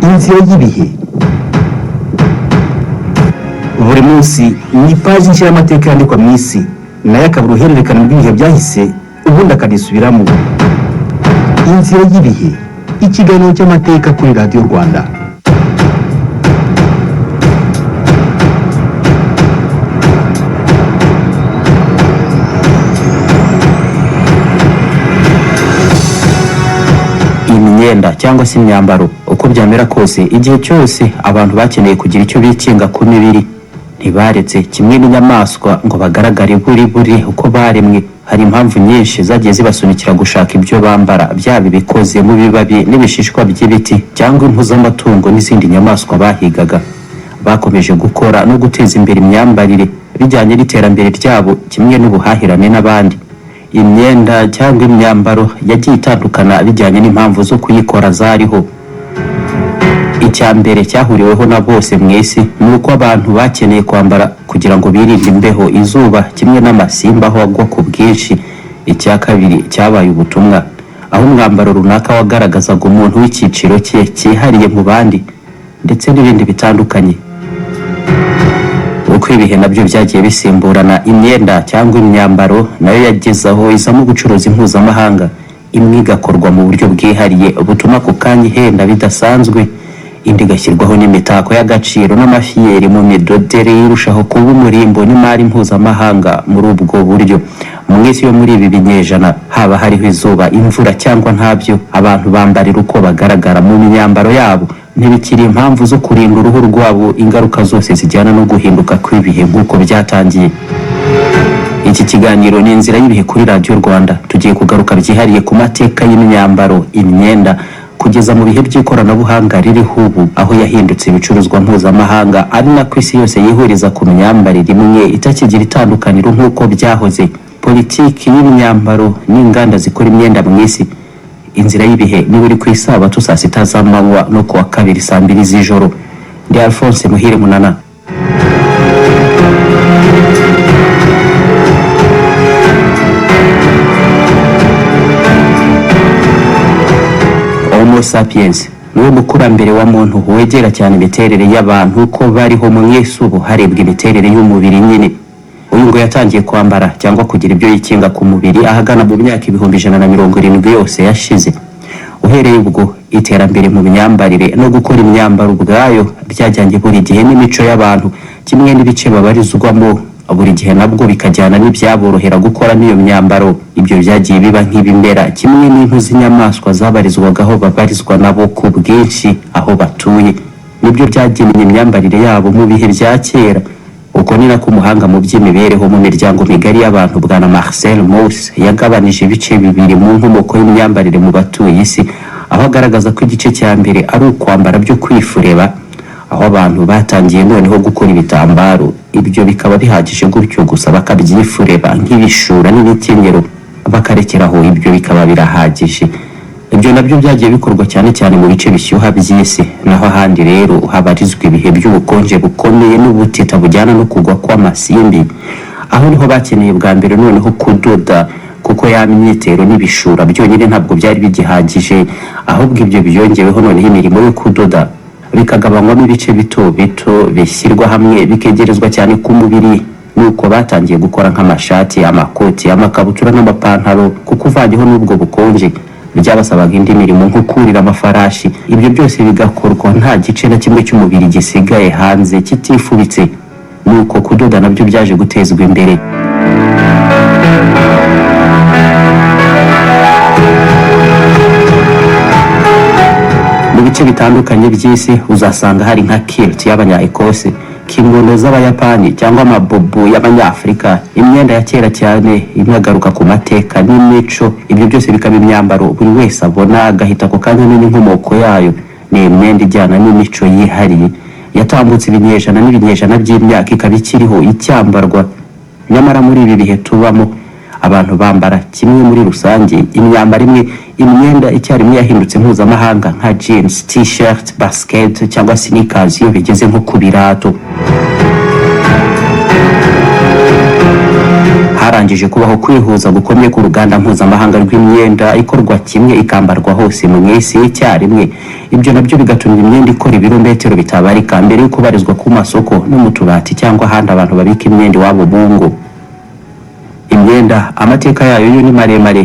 Inzira y'ibihe buri munsi ni ipaji nshya y'amateka yandikwa mu isi, nayo akaba uruhererekane rw'ibihe byahise, ubundi akanisubiramo. Inzira y'ibihe, ikiganiro cy'amateka kuri Radiyo Rwanda. Imyenda cyangwa se imyambaro, uko byamera kose, igihe cyose abantu bakeneye kugira icyo bikinga ku mibiri. Ntibaretse kimwe n'inyamaswa ngo bagaragare buri buri uko baremwe. Hari impamvu nyinshi zagiye zibasunikira gushaka ibyo bambara, byaba ibikoze mu bibabi n'ibishishwa by'ibiti cyangwa impu z'amatungo n'izindi nyamaswa bahigaga. Bakomeje gukora no guteza imbere imyambarire bijyanye n'iterambere ryabo kimwe n'ubuhahirane n'abandi. Imyenda cyangwa imyambaro yagiye itandukana bijyanye n'impamvu zo kuyikora zariho. Icya mbere cyahuriweho na bose mu isi ni uko abantu bakeneye kwambara kugira ngo birinde imbeho, izuba kimwe n'amasimba aho agwa ku bwinshi. Icya kabiri cyabaye ubutumwa, aho umwambaro runaka wagaragazaga umuntu w'icyiciro cye cyihariye mu bandi, ndetse n'ibindi bitandukanye. Uko ibihe nabyo byagiye bisimburana, imyenda cyangwa imyambaro nayo yageze aho izamo ubucuruzi mpuzamahanga, imwe igakorwa mu buryo bwihariye butuma ako kanya ihenda bidasanzwe, indi igashyirwaho n'imitako y'agaciro n'amafiyeri mu midodere irushaho kuba umurimbo n'imari mpuzamahanga. Muri ubwo buryo, mu isi yo muri ibi binyejana, haba hariho izuba, imvura cyangwa ntabyo, abantu bambarira uko bagaragara mu myambaro yabo. Ntibikiri impamvu zo kurinda uruhu rwabo ingaruka zose zijyana no guhinduka kw'ibihe nk'uko byatangiye. Iki kiganiro ni Inzira y'ibihe kuri Radiyo Rwanda. Tugiye kugaruka byihariye ku mateka y'imyambaro, imyenda, kugeza mu bihe by'ikoranabuhanga ririho ubu, aho yahindutse ibicuruzwa mpuzamahanga, ari nako isi yose yihuriza ku myambarire imwe itakigira itandukaniro nk'uko byahoze. Politiki y'imyambaro n'inganda zikora imyenda mu isi. Inzira y'ibihe ni buri ku isabato saa 6 z'amanywa no ku wa kabiri saa 2 z'ijoro. Ndi Alphonse Muhire Munana. Homo sapiens niwe mukurambere wa muntu wegera cyane imiterere y'abantu ko bariho mu isi ubu, harebwa imiterere y'umubiri nyine. Uyu ngo yatangiye kwambara cyangwa kugira ibyo yikinga ku mubiri ahagana mu myaka 170,000 yose yashize. Uhereye ubwo, iterambere mu myambarire no gukora imyambaro ubwayo byajyanye buri gihe n'imico y'abantu kimwe n'ibice babarizwamo, buri gihe nabwo bikajyana n'ibyaborohera gukoramo iyo myambaro. Ibyo byagiye biba nk'ibimera kimwe n'impu z'inyamaswa zabarizwagaho babarizwa nabo ku bwinshi aho batuye, nibyo byagennye imyambarire yabo mu bihe bya kera. Uko ni nako umuhanga mu by'imibereho mu miryango migari y'abantu, Bwana Marcel Mauss, yagabanije ibice bibiri mu nkomoko y'imyambarire mu batuye isi, aho agaragaza ko igice cya mbere ari ukwambara byo kwifureba, aho abantu batangiye noneho gukora ibitambaro, ibyo bikaba bihagije gutyo gusa, bakabyifureba nk'ibishura n'imikenyero, bakarekeraho, ibyo bikaba birahagije. Ibyo nabyo byagiye bikorwa cyane cyane mu bice bishyuha by'isi. Naho ahandi rero habarizwa ibihe by'ubukonje bukomeye n'ubutita bujyana no kugwa kw'amasimbi, aho niho bakeneye bwa mbere noneho kudoda, kuko ya myitero n'ibishura byonyine ntabwo byari bigihagije, ahubwo ibyo byongeweho noneho imirimo yo kudoda, bikagabanywamo ibice bito bito bishyirwa hamwe, bikegerezwa cyane ku mubiri. Nuko batangiye gukora nk'amashati, amakoti, amakabutura n'amapantaro, kuko uvanyeho n'ubwo bukonje byabasabaga indi mirimo nko kurira amafarashi, ibyo byose bigakorwa nta gice na kimwe cy'umubiri gisigaye hanze kitifubitse. Nuko kudoda nabyo byaje gutezwa imbere. Mu bice bitandukanye by'isi uzasanga hari nka kilt y'abanya Ekose, kimono z'Abayapani cyangwa amabubu y'Abanyafurika, imyenda ya kera cyane inagaruka ku mateka n'imico. Ibyo byose bikaba imyambaro buri wese abona agahita ako kanya amenya inkomoko yayo. Ni imyenda ijyana n'imico yihariye yatambutse ibinyejana n'ibinyejana by'imyaka, ikaba ikiriho, icyambarwa. Nyamara muri ibi bihe tubamo, abantu bambara kimwe muri rusange, imyambaro imwe, imyenda icyarimwe yahindutse mpuzamahanga nka jeans, t-shirt, basket cyangwa sneakers iyo bigeze nko ku birato. Harangije kubaho kwihuza gukomeye k'uruganda mpuzamahanga rw'imyenda ikorwa kimwe, ikambarwa hose mu isi icyarimwe. Ibyo nabyo bigatuma imyenda ikora ibirometero bitabarika mbere yo kubarizwa ku masoko no mu tubati cyangwa ahandi abantu babika imyenda iwabo mu ngo. Imyenda amateka yayo yo ni maremare.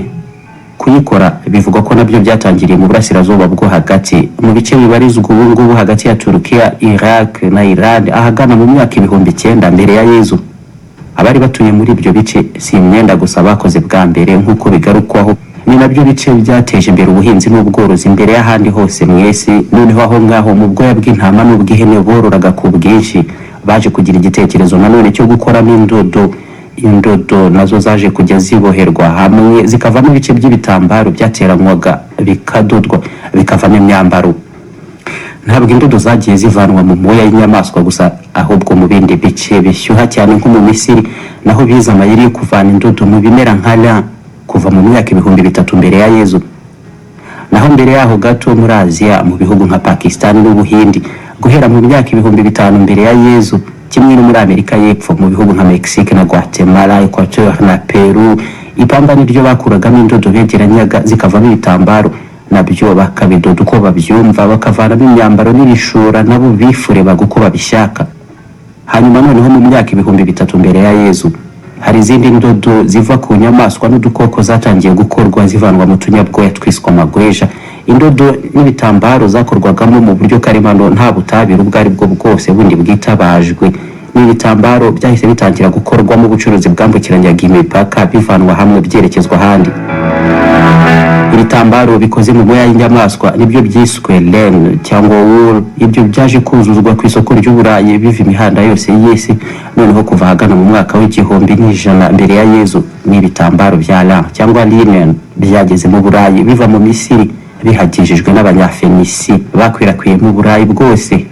Kuyikora bivugwa ko nabyo byatangiriye mu Burasirazuba bwo Hagati, mu bice bibarizwa ubu ngubu hagati ya Turukiya, Iraq na Iran, ahagana mu myaka 9000 mbere ya Yezu. Abari batuye muri ibyo bice si imyenda gusa bakoze bwa mbere, nk'uko bigarukwaho, ni nabyo bice byateje imbere ubuhinzi n'ubworozi mbere y'ahandi hose mwese. Noneho aho ngaho mu bwoya bw'intama n'ubw'ihene bororaga ku bwinshi, baje kugira igitekerezo nanone cyo gukoramo indodo. Indodo nazo zaje kujya ziboherwa hamwe zikavamo ibice by'ibitambaro byateranywaga bikadodwa bikavamo imyambaro. Ntabwo indodo zagiye zivanwa mu moya y'inyamaswa gusa, ahubwo mu bindi bice bishyuha cyane nko mu Misiri naho bize amayeri yo kuvana indodo mu bimera nka lin kuva mu myaka 3000 mbere ya Yezu. Naho mbere yaho gato muri Aziya, mu bihugu nka Pakistan n'Ubuhindi, guhera mu myaka 5000 mbere ya Yezu, kimwe no muri Amerika y'Epfo mu bihugu nka Mexique na Guatemala, Equateur na Peru, ipamba niryo bakuragamo indodo begeranyaga zikavamo ibitambaro, nabyo bakabidoda uko babyumva, bakavanamo imyambaro n'ibishura nabo bifurebaga uko babishaka. Hanyuma noneho mu myaka 3000 mbere ya Yezu hari izindi ndodo ziva ku nyamaswa n'udukoko zatangiye gukorwa zivanwa mu tunyabwoya twiswe amagweja. Indodo n'ibitambaro zakorwagamo mu buryo karemano, nta butabire ubwo ari bwo bwose bundi bwitabajwe. Ni ibitambaro byahise bitangira gukorwamo ubucuruzi bwambukiranyaga imipaka, bivanwa hamwe byerekezwa ahandi. Ibitambaro bikoze mu moya y'inyamaswa nibyo byiswe laine cyangwa wool. Ibyo byaje kuzuzwa ku isoko ry'Uburayi biva imihanda yose y'isi. Noneho kuva ahagana mu mwaka w'1100 mbere ya Yezu ni ibitambaro bya lin cyangwa linen byageze mu Burayi biva mu Misiri, bihagejejwe n'Abanyafenisi bakwirakwiye mu Burayi bwose.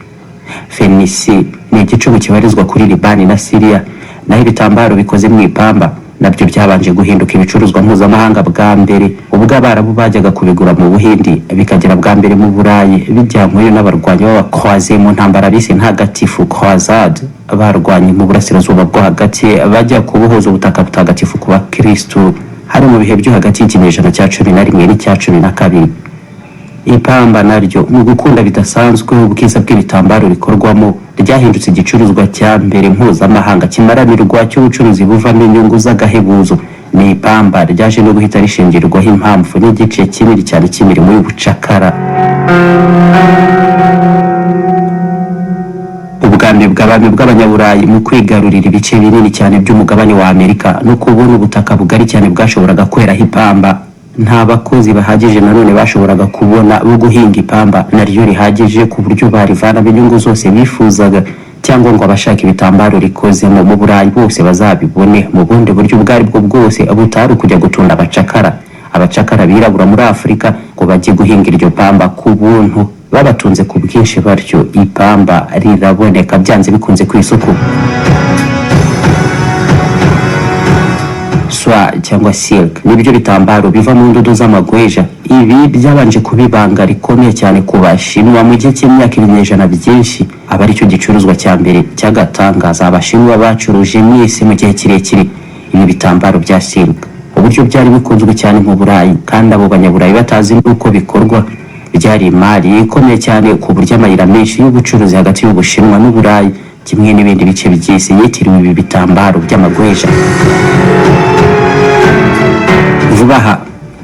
Fenisi ni igicugu kibarizwa kuri Libani na Siriya. Naho ibitambaro bikoze mu ipamba nabyo byabanje guhinduka ibicuruzwa mpuzamahanga bwa mbere ubwo Abarabu bajyaga kubigura mu Buhindi, bikagera bwa mbere mu Burayi bijyanyweyo n'abarwanyi b'Abakroaze mu ntambara bise ntagatifu, croisade, barwanye mu Burasirazuba bwo Hagati bajya kubohoza ubutaka butagatifu ku bakristu. Hari mu bihe byo hagati y'ikinyejana cya 11 n'icya 12. Ipamba naryo mu gukunda bidasanzwe ubwiza bw'ibitambaro rikorwamo, ryahindutse igicuruzwa cya mbere mpuzamahanga kimaranirwa cy'ubucuruzi buvamo inyungu z'agahebuzo. Ni ipamba ryaje no guhita rishingirwaho impamvu n'igice kinini cyane cy'imirimo y'ubucakara. Ubwami bw'abami bw'Abanyaburayi mu kwigarurira ibice binini cyane by'umugabane wa Amerika no kubona ubutaka bugari cyane bwashoboraga kweraho ipamba, nta bakozi bahagije nanone bashoboraga kubona bo guhinga ipamba naryo rihagije ku buryo barivanamo inyungu zose bifuzaga, cyangwa ngo abashaka ibitambaro rikozemo mu Burayi bose bazabibone mu bundi buryo ubwo ari bwo bwose butari ukujya gutunda abacakara birabura muri Afurika ngo bajye guhinga iryo pamba ku buntu babatunze ku bwinshi batyo, ipamba riraboneka byanze bikunze ku isoko. Soie cyangwa silk nibyo bitambaro biva mu ndodo z'amagweja. Ibi byabanje kuba ibanga rikomeye cyane ku Bashinwa mu gihe cy'imyaka ibinyejana byinshi, aba aricyo gicuruzwa cya mbere cy'agatangaza Abashinwa bacuruje mwese mu gihe kirekire. Ibi bitambaro bya silk uburyo byari bikunzwe cyane mu Burayi kandi abo Banyaburayi batazi n'uko bikorwa, byari imari ikomeye cyane ku buryo amayira menshi y'ubucuruzi hagati y'Ubushinwa n'Uburayi kimwe n'ibindi bice by'isi yitiriwe ibi bitambaro by'amagweja. Vuba aha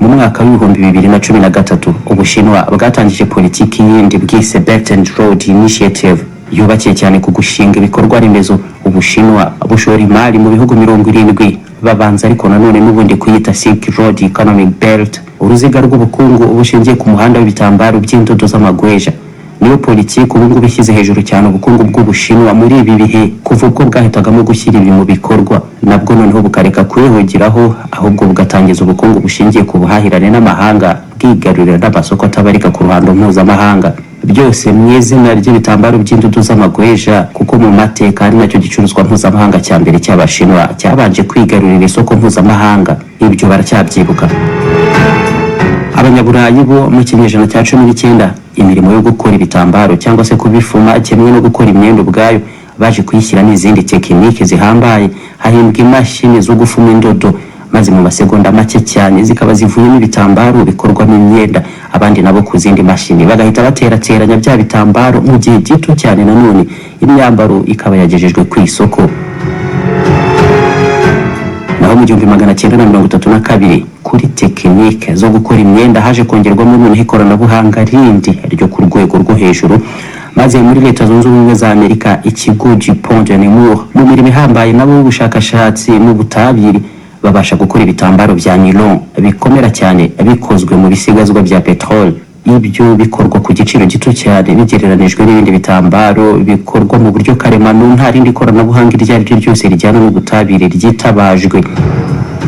mu mwaka w'2013 Ubushinwa bwatangije politiki yindi bwise Belt and Road Initiative, yubakiye cyane ku gushinga ibikorwa remezo. Ubushinwa bushora imari mu bihugu 70, babanza ariko nanone n'ubundi kuyita Silk Road Economic Belt, uruziga rw'ubukungu bushingiye ku muhanda w'ibitambaro by'indodo z'amagweja. Niyo politiki ubu ngubu ishyize hejuru cyane ubukungu bw'Ubushinwa muri ibi bihe, kuva ubwo bwahitagamo gushyira ibi mu bikorwa, nabwo noneho bukareka kwihugiraho, ahubwo bugatangiza ubukungu bushingiye ku buhahirane n'amahanga, bwigarurira n'amasoko atabarika ku ruhando mpuzamahanga, byose mu izina ry'ibitambaro by'indodo z'amagweja, kuko mu mateka ari nacyo gicuruzwa mpuzamahanga cya mbere cy'Abashinwa cyabanje kwigarurira isoko mpuzamahanga. Ibyo baracyabyibuka. Abanyaburayi bo mu kinyejana cya 19 imirimo yo gukora ibitambaro cyangwa se kubifuma kimwe no gukora imyenda ubwayo baje kuyishyira n'izindi tekinike zihambaye, hahimbwa imashini zo gufuma indodo. Maze mu masegonda make cyane zikaba zivuyemo ibitambaro bikorwamo imyenda. Abandi nabo ku zindi mashini bagahita baterateranya bya bitambaro mu gihe gito cyane, nanone imyambaro ikaba yagejejwe ku isoko. Naho mu 1932, kuri tekinike zo gukora imyenda haje kongerwamo noneho ikoranabuhanga rindi ryo ku rwego rwo hejuru, maze muri Leta Zunze Ubumwe za Amerika ikigo DuPont de Nemours, mu mirimo ihambaye nabo y'ubushakashatsi mu butabire, babasha gukora ibitambaro bya nylon bikomera cyane bikozwe mu bisigazwa bya peteroli. Ibyo bikorwa ku giciro gito cyane bigereranijwe n'ibindi bitambaro bikorwa mu buryo karemano, nta rindi koranabuhanga iryo ari ryo ryose rijyana n'ubutabire ryitabajwe.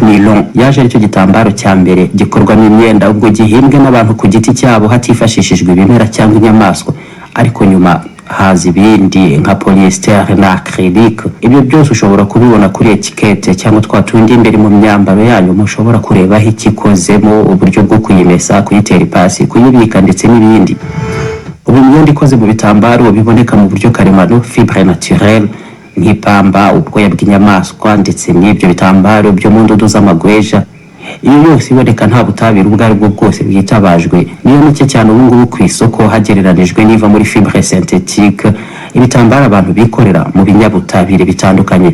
Nylon yaje aricyo gitambaro cya mbere gikorwamo imyenda ubwo gihimbwe n'abantu ku giti cyabo, hatifashishijwe ibimera cyangwa inyamaswa. Ariko nyuma haza ibindi nka polyester na acrylic. Ibyo byose ushobora kubibona kuri étiquette cyangwa twa tundi imbere mu myambaro yanyu mushobora kurebaho ikikozemo, uburyo bwo kuyimesa, kuyitera ipasi, kuyibika ndetse n'ibindi. Ubu imyenda ikoze mu bitambaro biboneka mu buryo karemano, fibre naturelle, nk'ipamba, ubwoya bw'inyamaswa ndetse n'ibyo bitambaro byo mu ndodo z'amagweja, iyo yose iboneka nta butabire ubwo ari bwo bwose bwitabajwe, niyo mike cyane ubu ngubu ku isoko hagereranijwe n'iva muri fibre synthétique, ibitambaro abantu bikorera mu binyabutabire bitandukanye.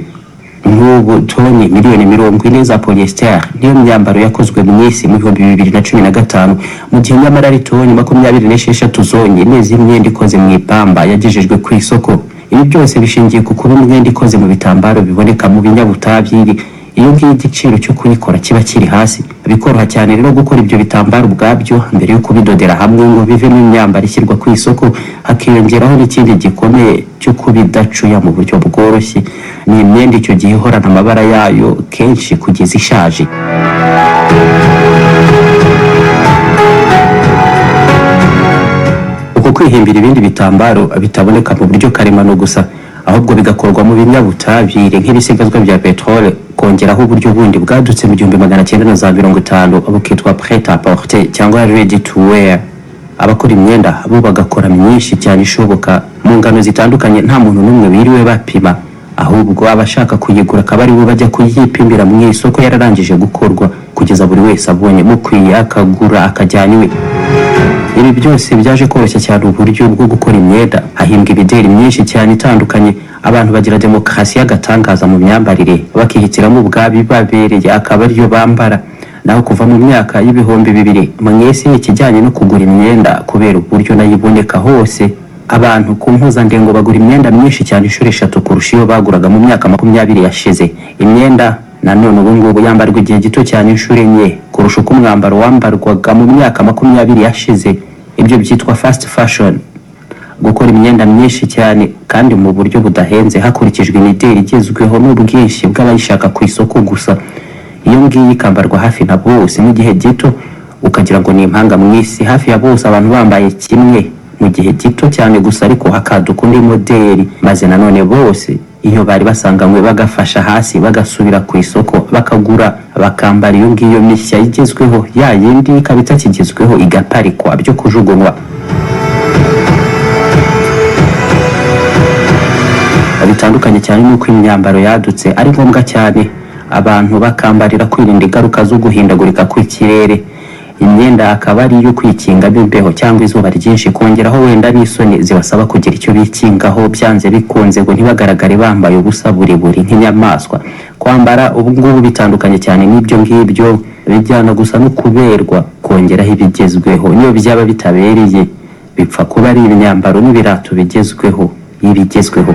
Nk'ubu toni miliyoni 40 za polyester niyo myambaro yakozwe mu isi mu 2015, mu gihe nyamara ari toni 26 zonyine z'imyenda ikoze mu ipamba yagejejwe ku isoko. Ibi byose bishingiye ku kuba imyenda ikoze mu bitambaro biboneka mu binyabutabire, iyo ngiyo igiciro cyo kuyikora kiba kiri hasi. Bikoroha cyane rero gukora ibyo bitambaro ubwabyo mbere yo kubidodera hamwe ngo bivemo imyambaro ishyirwa ku isoko. Hakiyongeraho n'ikindi gikomeye cyo kubidacuya mu buryo bworoshye. Ni imyenda icyo gihe ihorana amabara yayo kenshi kugeza ishaje. Uku kwihimbira ibindi bitambaro bitaboneka mu buryo karemano gusa, ahubwo bigakorwa mu binyabutabire nk'ibisigazwa bya peteroli, kongeraho uburyo bundi bwadutse mu 1950 bukitwa prêt à porter cyangwa ready to wear, abakora imyenda bo bagakora myinshi cyane ishoboka mu ngano zitandukanye, nta muntu n'umwe wiriwe bapima, ahubwo abashaka kuyigura akaba aribo bajya kuyipimira mu isoko yararangije gukorwa, kugeza buri wese abonye mukwiye akagura akajyana iwe. Ibi byose byaje koroshya cyane uburyo bwo gukora imyenda, hahimbwa imideri myinshi cyane itandukanye, abantu bagira demokarasi y'agatangaza mu myambarire, bakihitiramo ubwabo ibabereye akaba ariyo bambara. Naho kuva mu myaka y'ibihumbi 2000, mwese ikijyanye no kugura imyenda, kubera uburyo nayo iboneka hose, abantu ku mpuzandengo bagura imyenda myinshi cyane inshuro eshatu kurusha iyo baguraga mu myaka 20 yashize. Imyenda nanone ubu ngubu yambarwa igihe gito cyane inshuro enye kurusha uko umwambaro wambarwaga mu myaka 20 yashize. Ibyo byitwa fast fashion, gukora imyenda myinshi cyane kandi mu buryo budahenze hakurikijwe imideri igezweho n'ubwinshi bw'abayishaka ku isoko gusa. Iyo ngiyo ikambarwa hafi na bose mu gihe gito, ukagira ngo ni impanga mu isi, hafi ya bose abantu bambaye kimwe mu gihe gito cyane gusa, ariko hakaduka undi moderi, maze nanone bose iyo bari basanganywe bagafasha hasi, bagasubira ku isoko, bakagura, bakambara iyo ngiyo mishya igezweho, ya yindi ikaba itakigezweho igaparikwa byo kujugunywa. Bitandukanye cyane n'uko imyambaro yadutse ari ngombwa cyane, abantu bakambarira kwirinda ingaruka zo guhindagurika kw'ikirere, imyenda akaba ari iyo kwikingamo imbeho cyangwa izuba ryinshi, kongeraho wenda n'isoni zibasaba kugira icyo bikingaho byanze bikunze ngo ntibagaragare bambaye ubusa buri buri nk'inyamaswa. Kwambara ubu ngubu bitandukanye cyane n'ibyo ngibyo, bijyana gusa no kuberwa, kongeraho ibigezweho niyo byaba bitabereye, bipfa kuba ari imyambaro n'ibirato bigezweho y'ibigezweho.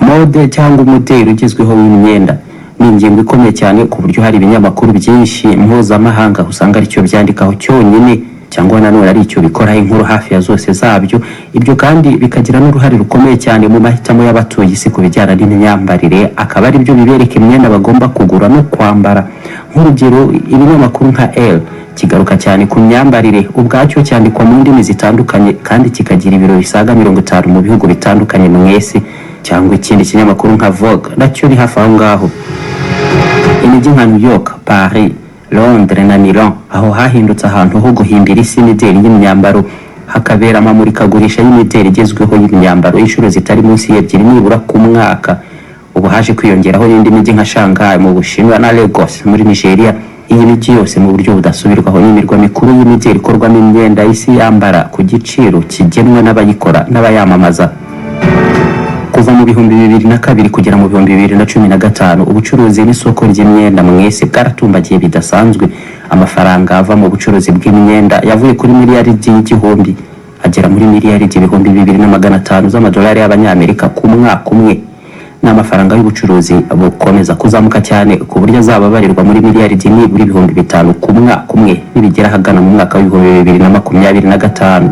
Mode cyangwa umuderi ugezweho w'imyenda ni ingingo ikomeye cyane, ku buryo hari ibinyamakuru byinshi mpuzamahanga usanga aricyo byandikaho cyonyine, cyangwa nanone ari icyo bikoraho inkuru hafi ya zose zabyo. Ibyo kandi bikagira n'uruhare rukomeye cyane mu mahitamo y'abatuye isi ku bijyana n'imyambarire, akaba ari byo bibereka imyenda bagomba kugura no kwambara. Nk'urugero, ibinyamakuru nka Elle kigaruka cyane ku myambarire, ubwacyo cyandikwa mu ndimi zitandukanye kandi kikagira ibiro bisaga 50 mu bihugu bitandukanye mwese, cyangwa ikindi kinyamakuru nka Vogue nacyo ni hafi aho ngaho. Imijyi nka New York, Paris, Londres na Milan, aho hahindutse ahantu ho guhimbira isi imideri y'imyambaro, hakabera amamurikagurisha y'imideri igezweho y'imyambaro inshuro zitari munsi y'ebyiri nibura ku mwaka. Ubu haje kwiyongeraho n'indi mijyi nka Shanghai mu Bushinwa na Lagos muri Nigeria. Iyi mijyi yose mu buryo budasubirwaho n'imirwa mikuru y'imideli ikorwamo imyenda isi yambara ku giciro kigenwa n'abayikora n'abayamamaza. Kuva mu 2002 kugera mu 2015, ubucuruzi n'isoko ry'imyenda mu isi bwaratumbagiye bidasanzwe. Amafaranga ava mu bucuruzi bw'imyenda yavuye kuri miliyaridi 1000 agera muri miliyaridi 2500 z'amadolari y'Abanyamerika ku mwaka umwe. Ni amafaranga y'ubucuruzi bukomeza kuzamuka cyane, ku buryo azaba abarirwa muri miliyaridi nibura 5000 ku mwaka umwe nibigera ahagana mu mwaka wa 2025.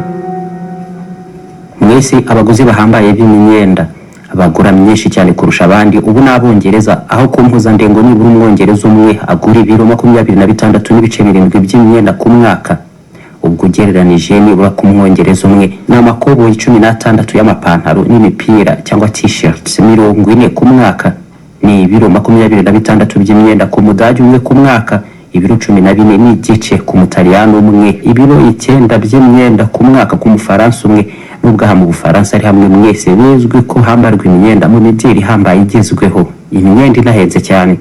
Mwese abaguzi bahambaye b'imyenda bagura myinshi cyane kurusha abandi ubu ni Abongereza, aho ku mpuzandengo nibura Umwongereza umwe agura ibiro 26.7 by'imyenda ku mwaka. Ubwo ugereranije, nibura ku Mwongereza umwe ni amakoboyi 16 y'amapantaro n'imipira cyangwa t-shirts 40 ku mwaka. Ni ibiro 26 by'imyenda ku Mudage umwe ku mwaka, ibiro 14.5 ku Mutaliyani umwe, ibiro 9 by'imyenda ku mwaka ku Mufaransa umwe, nubwo aha mu Bufaransa ari hamwe mwese bizwi ko hambarwa imyenda mu mideli ihambaye igezweho, imyenda inahenze cyane.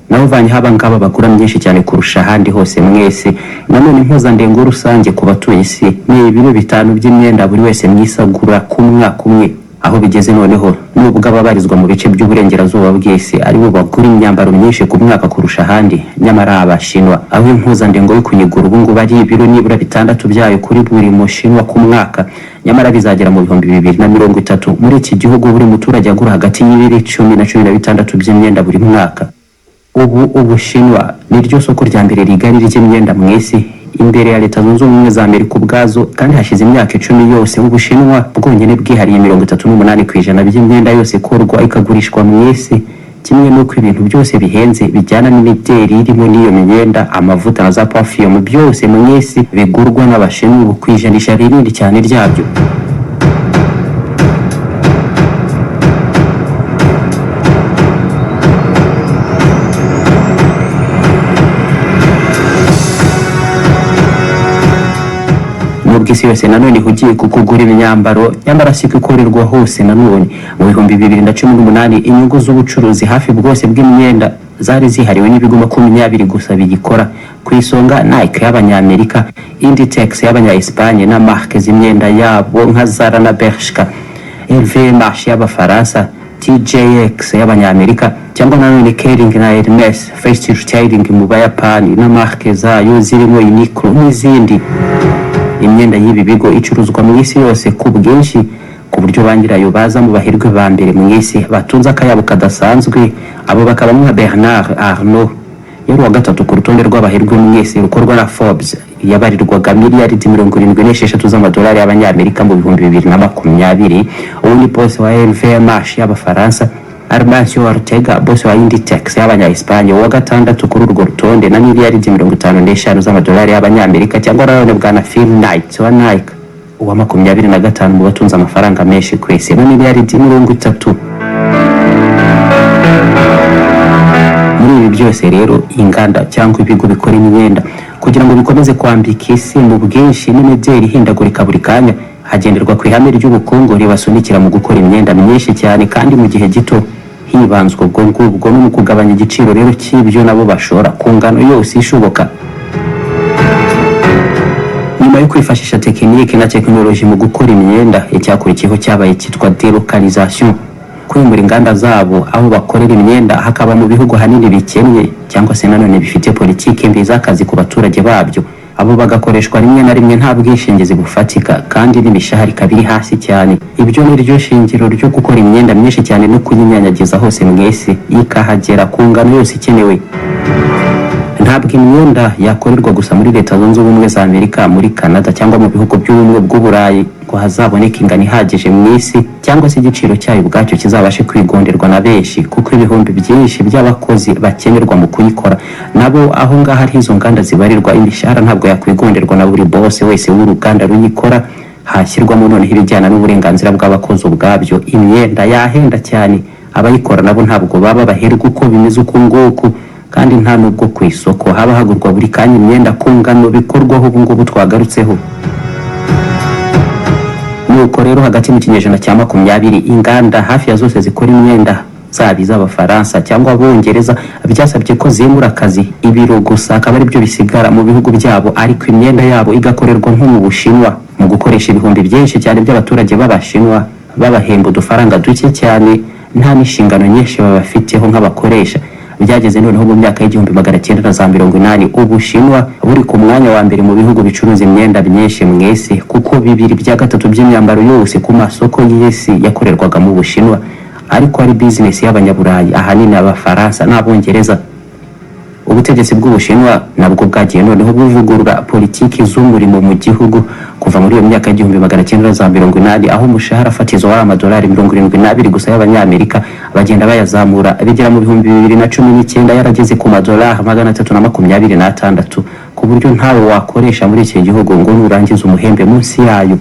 Naho uvanyeho abangaba bagura myinshi cyane kurusha ahandi hose mwese, nanone impuzandengo rusange ku batuye isi ni ibiro 5 by'imyenda buri wese mu isi agura ku mwaka umwe. Aho bigeze noneho, nubwo ababarizwa mu bice by'uburengerazuba bw'isi aribo bagura imyambaro myinshi ku mwaka kurusha ahandi, nyamara Abashinwa, aho impuzandengo yo kuyigura ubu ngubu ari ibiro nibura 6 byayo kuri buri Mushinwa ku mwaka, nyamara bizagera mu 2030 muri iki gihugu buri muturage agura hagati y'ibiro 10 na 16 by'imyenda buri mwaka. Ubu Ubushinwa niryo soko rya mbere rigari ry'imyenda mu isi, imbere ya Leta Zunze Ubumwe za Amerika ubwazo, kandi hashize imyaka 10 yose Ubushinwa bwonyine bwihariye 38% by'imyenda yose ikorwa ikagurishwa mu isi. Kimwe n'uko ibintu byose bihenze bijyana n'imideli irimo n'iyo myenda, amavuta na za perfume, byose mu isi bigurwa n'Abashinwa ubu ku ijanisha rinini cyane ryabyo. Nubwo isi yose nanone ihugiye ku kugura imyambaro, nyamara siko ikorerwa hose. Nanone mu 2018, inyungu z'ubucuruzi hafi bwose bw'imyenda zari zihariwe n'ibigo 20 gusa biyikora. Ku isonga Nike y'Abanyamerika, Inditex y'Abanya-Espagne na marque z'imyenda yabo nka Zara na Bershka, LVMH y'Abafaransa, TJX y'Abanyamerika, cyangwa nanone Kering na Hermes, Fast Retailing mu Bayapani na marque zayo zirimo Uniqlo n'izindi. Imyenda y'ibi bigo icuruzwa mu isi yose ku bwinshi, ku buryo ba nyirayo baza mu bahirwe ba mbere mu isi batunze akayabo kadasanzwe. Abo bakaba nka Bernard Arnault, yari uwa gatatu ku rutonde rw'abahirwe mu isi rukorwa na Forbes, yabarirwaga miliyaridi 76 z'amadolari y'Abanyamerika mu 2020. Ubu ni boss wa LVMH y'Abafaransa. Amancio Ortega, boss wa Inditex y'Abanya-Espagne, uwa gatandatu kuri urwo rutonde na miliyaridi 55 z'amadolari y'Abanyamerika, cyangwa nanone bwana Phil Knight wa Nike, uwa 25 mu batunze amafaranga menshi ku isi na miliyaridi 30. Muri ibi byose rero, inganda cyangwa ibigo bikora imyenda, kugira ngo bikomeze kwambika isi mu bwinshi n'imideli ihindagurika buri kanya, hagenderwa ku ihame ry'ubukungu ribasunikira mu gukora imyenda myinshi cyane kandi mu gihe gito, hibanzwe ubwo ngubwo no mu kugabanya igiciro rero cy'ibyo nabo bashora ku ngano yose ishoboka. Nyuma yo kwifashisha tekinike na tekinoloji mu gukora imyenda, icyakurikiyeho cyabaye cyitwa delocalisation, kwimura inganda zabo aho bakorera imyenda hakaba mu bihugu hanini bikennye cyangwa se nanone bifite politiki mbi z'akazi ku baturage babyo. Abo bagakoreshwa rimwe na rimwe nta bwishingizi bufatika kandi n'imishahara ikaba iri hasi cyane. Ibyo ni ryo shingiro ryo gukora imyenda myinshi cyane no kuyinyanyagiza hose mu isi, ikahagera ku ngano yose ikenewe. Ntabwo imyenda yakorerwa gusa muri Leta Zunze Ubumwe za Amerika, muri Canada cyangwa mu bihugu by'Ubumwe bw'Uburayi ngo hazaboneke ingano ihagije mu isi, cyangwa se igiciro cyayo ubwacyo kizabashe kwigonderwa na benshi, kuko ibihumbi byinshi by'abakozi bakenerwa mu kuyikora nabo aho ngaho ari izo nganda zibarirwa, imishahara ntabwo yakwigonderwa na buri bose wese w'uruganda ruyikora. Hashyirwamo noneho ibijyana n'uburenganzira bw'abakozi ubwabyo, imyenda yahenda cyane. Abayikora nabo ntabwo baba baherwa uko bimeze uku nguku, kandi nta nubwo ku isoko haba hagurwa buri kanya imyenda ku ngano bikorwaho ubu ngubu twagarutseho. Nuko rero hagati mu kinyejana cya 20, inganda hafi ya zose zikora imyenda zaba iz'Abafaransa cyangwa Abongereza, byasabye ko zimura akazi, ibiro gusa akaba aribyo bisigara mu bihugu byabo, ariko imyenda yabo igakorerwa nko mu Bushinwa, mu gukoresha ibihumbi byinshi cyane by'abaturage b'Abashinwa, babahemba udufaranga duke cyane, nta n'inshingano nyinshi babafiteho nk'abakoresha. Byageze noneho mu myaka y'1980 Ubushinwa buri ku mwanya wa mbere mu bihugu bicuruza imyenda myinshi mu isi, kuko 2/3 by'imyambaro yose ku masoko y'isi yakorerwaga mu Bushinwa, ariko ari bizinesi y'Abanyaburayi, ahanini Abafaransa n'Abongereza. Ubutegetsi bw'Ubushinwa nabwo bwagiye noneho buvugurura politiki z'umurimo mu gihugu kuva muri iyo myaka y'1980, aho umushahara fatizo wari amadolari 72 gusa y'Abanyamerika, bagenda bayazamura bigera mu 2019 yarageze ku madolari 326, ku buryo ntawe wakoresha muri iki gihugu ngo nurangiza umuhembe munsi yayo.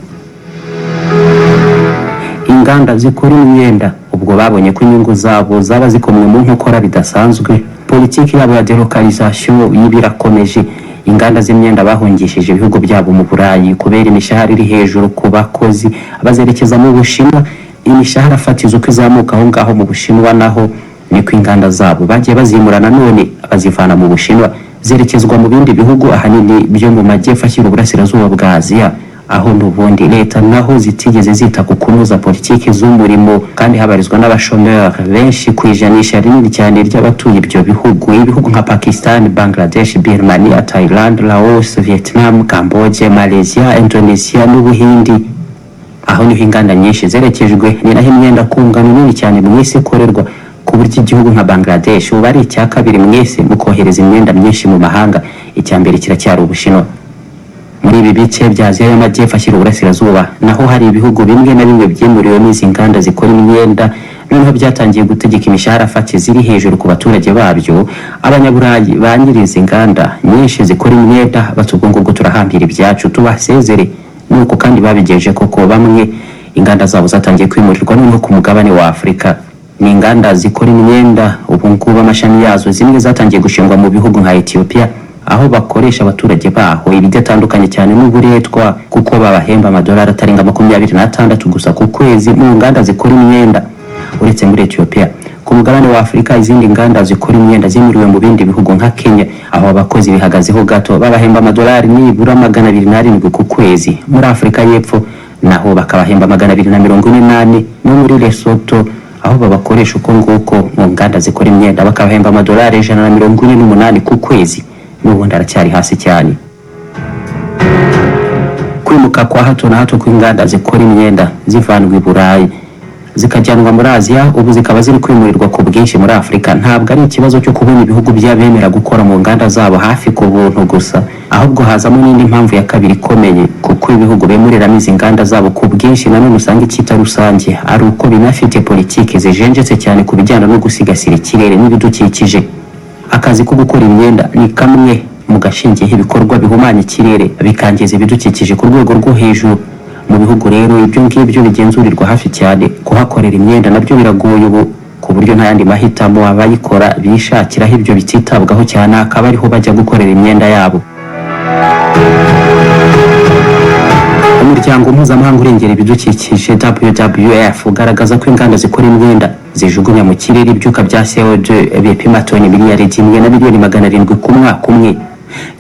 Inganda zikora imyenda ubwo babonye ko inyungu zabo zaba zikomwe mu nkokora bidasanzwe, politiki yabo ya delocalisation y'ibirakomeje. Inganda z'imyenda bahungishije ibihugu byabo mu Burayi kubera imishahara iri hejuru ku bakozi, bazerekeza mu Bushinwa. Imishahara fatizo uko izamuka aho ngaho mu Bushinwa, naho niko inganda zabo bagiye bazimura nanone, bazivana mu Bushinwa zerekezwa mu bindi bihugu, ahanini byo mu majyepfo ashyira uburasirazuba bwa Aziya, aho n'ubundi leta naho zitigeze zita ku kunoza politiki z'umurimo, kandi habarizwa n'abashomeri benshi ku ijanisha rinini cyane ry'abatuye ibyo bihugu. Ibihugu nka Pakistan, Bangladesh, Birmania, Thailand, Laos, Vietnam, Cambodia, Malaysia, Indonesia n'Ubuhindi, aho niho inganda nyinshi zerekejwe, ni naho imyenda ku ngano nini cyane mu isi ikorerwa, ku buryo igihugu nka Bangladesh ubu ari icya kabiri mu isi mu kohereza imyenda myinshi mu mahanga. Icya mbere kiracyari Ubushinwa. Muri ibi bice bya Aziya y'Amajyepfo ashyira uburasirazuba naho hari ibihugu bimwe na bimwe byimuriwe n'izi nganda zikora imyenda, noneho byatangiye gutegeka imishahara fatizo iri hejuru ku baturage babyo. Abanyaburayi ba nyiri izi nganda nyinshi zikora imyenda bati: "Ubwo ngubwo turahambira ibyacu tubasezere." Nuko kandi babigejeje koko, bamwe inganda zabo zatangiye kwimurirwa noneho ku mugabane wa Afurika. Ni inganda zikora imyenda ubu ngubu amashami yazo zimwe zatangiye gushingwa mu bihugu nka Ethiopia, aho bakoresha abaturage baho ibidatandukanye cyane n'uburetwa, kuko babahemba amadolari atarenga 26 gusa ku kwezi mu nganda zikora imyenda. Uretse muri Ethiopia, ku mugabane wa Afurika izindi nganda zikora imyenda zimuriwe mu bindi bihugu nka Kenya, aho abakozi bihagazeho gato, babahemba amadolari nibura 207 ku kwezi. Muri Afurika y'Epfo naho bakabahemba 244, no muri Lesotho aho babakoresha uko nguko mu nganda zikora imyenda bakabahemba amadolari 148 ku kwezi, n'ubundi aracyari hasi cyane. Kwimuka kwa hato na hato kw'inganda zikora imyenda zivanwa i Burayi zikajyanwa muri Aziya, ubu zikaba ziri kwimurirwa ku bwinshi muri Afurika, ntabwo ari ikibazo cyo kubona ibihugu by'abemera gukora mu nganda zabo hafi ku buntu gusa, ahubwo hazamo n'indi mpamvu ya kabiri ikomeye, kuko ibihugu bemuriramo izi nganda zabo ku bwinshi nanone usanga icyita rusange ari uko binafite politiki zijenjetse cyane ku bijyana no gusigasira ikirere n'ibidukikije. Akazi ko gukora imyenda ni kamwe mu gashingiyeho ibikorwa bihumanya ikirere, bikangiza ibidukikije ku rwego rwo hejuru. Mu bihugu rero ibyo ngibyo bigenzurirwa hafi cyane, kuhakorera imyenda nabyo biragoye ubu, ku buryo nta yandi mahitamo, abayikora bishakiraho ibyo bititabwaho cyane, akaba ariho bajya gukorera imyenda yabo. Umuryango mpuzamahanga urengera ibidukikije WWF ugaragaza ko inganda zikora imyenda zijugunya mu kirere ibyuka bya CO2 bipima toni 1,7 miliyoni ku mwaka umwe.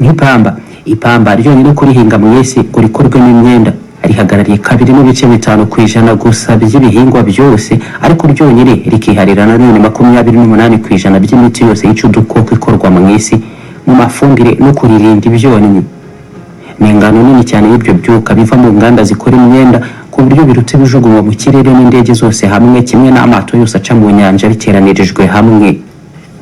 Nk'ipamba, ipamba ryonyine kurihinga mu isi ngo rikorwemo imyenda rihagarariye 2.5% gusa by'ibihingwa byose, ariko ryonyine rikiharira nanone 28% by'imiti yose yica udukoko ikorwa mu isi, mu mafumbire no kuririnda ibyonnyi. Ni ingano nini cyane y'ibyo byuka biva mu nganda zikora imyenda, ku buryo biruta ibijugunywa mu kirere n'indege zose hamwe, kimwe n'amato yose aca mu nyanja biteranirijwe hamwe.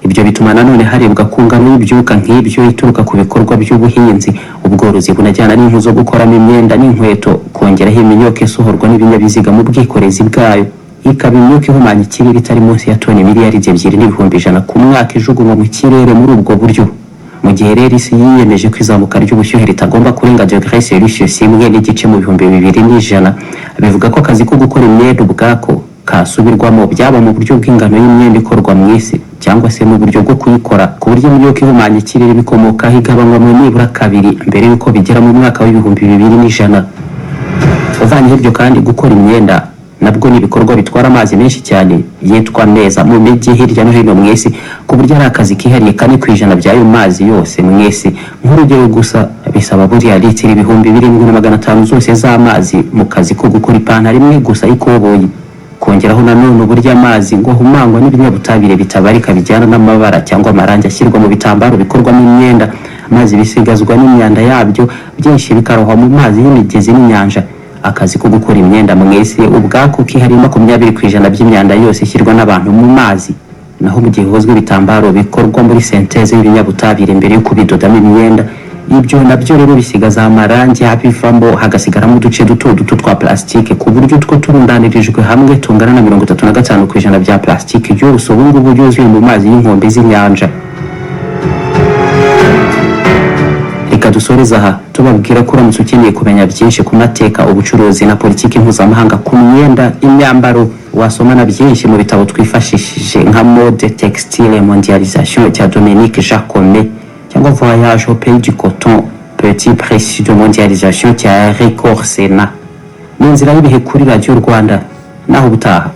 Ibyo bituma nanone harebwa ku ngano y'ibyuka nk'ibyo ituruka ku bikorwa by'ubuhinzi, ubworozi bunajyana n'impu zo gukoramo imyenda n'inkweto, kongeraho imyuka isohorwa n'ibinyabiziga mu bwikorezi bwayo, ikaba imyuka ihumanya ikirere itari munsi ya toni 2,1 miliyari ku mwaka ijugunywa mu kirere muri ubwo buryo. Mu gihe rero isi yiyemeje ko izamuka ry'ubushyuhe ritagomba kurenga degré Celsius 1.5 mu 2100, bivuga ko akazi ko gukora imyenda ubwako kasubirwamo, byaba mu buryo bw'ingano y'imyenda ikorwa mu isi cyangwa se mu buryo bwo kuyikora, ku buryo imyuka ihumanya ikirere bikomokaho igabanywa mu nibura kabiri mbere y'uko bigera mu mwaka w'2100. Uvanyeho ibyo kandi, gukora imyenda Nabwo ni ibikorwa bitwara amazi menshi cyane yitwa meza mu mijyi hirya no hino mu isi, ku buryo ari akazi kihariye 4% by'ayo mazi yose mu isi. Nk'urugero gusa, bisaba buriya litiro 7500 zose z'amazi mu kazi ko gukora ipantaro imwe gusa y'ikoboyi. Kongeraho nanone uburyo amazi ngo ahumangwa n'ibinyabutabire bitabarika bijyana n'amabara cyangwa amarangi ashyirwa mu bitambaro bikorwamo imyenda, amazi bisigazwa n'imyanda yabyo byinshi bikarohwa mu mazi y'imigezi n'inyanja. Akazi ko gukora imyenda mu isi ubwako kihariye 20% by'imyanda yose ishyirwa n'abantu mu mazi. Naho mu gihe hozwa ibitambaro bikorwa muri synthèse y'ibinyabutabire mbere yo kubidodamo imyenda, ibyo nabyo rero bisigaza amarangi abivamo, hagasigaramo uduce duto duto twa plastique, ku buryo utwo turundanirijwe hamwe tungana na 35% bya plastique yose ubu ngubu yuzuye mu mazi y'inkombe z'inyanja. Reka dusoreze aha tubabwira ko uramutse ukeneye kumenya byinshi ku mateka, ubucuruzi na politiki mpuzamahanga ku myenda, imyambaro, wasoma na byinshi mu bitabo twifashishije nka Mode Textile Mondialisation cya Dominique Jacomet, cyangwa Voyage au pays du coton, petit précis de mondialisation cya Eric Orsena. Ni inzira y'ibihe kuri Radiyo Rwanda. Naho ubutaha.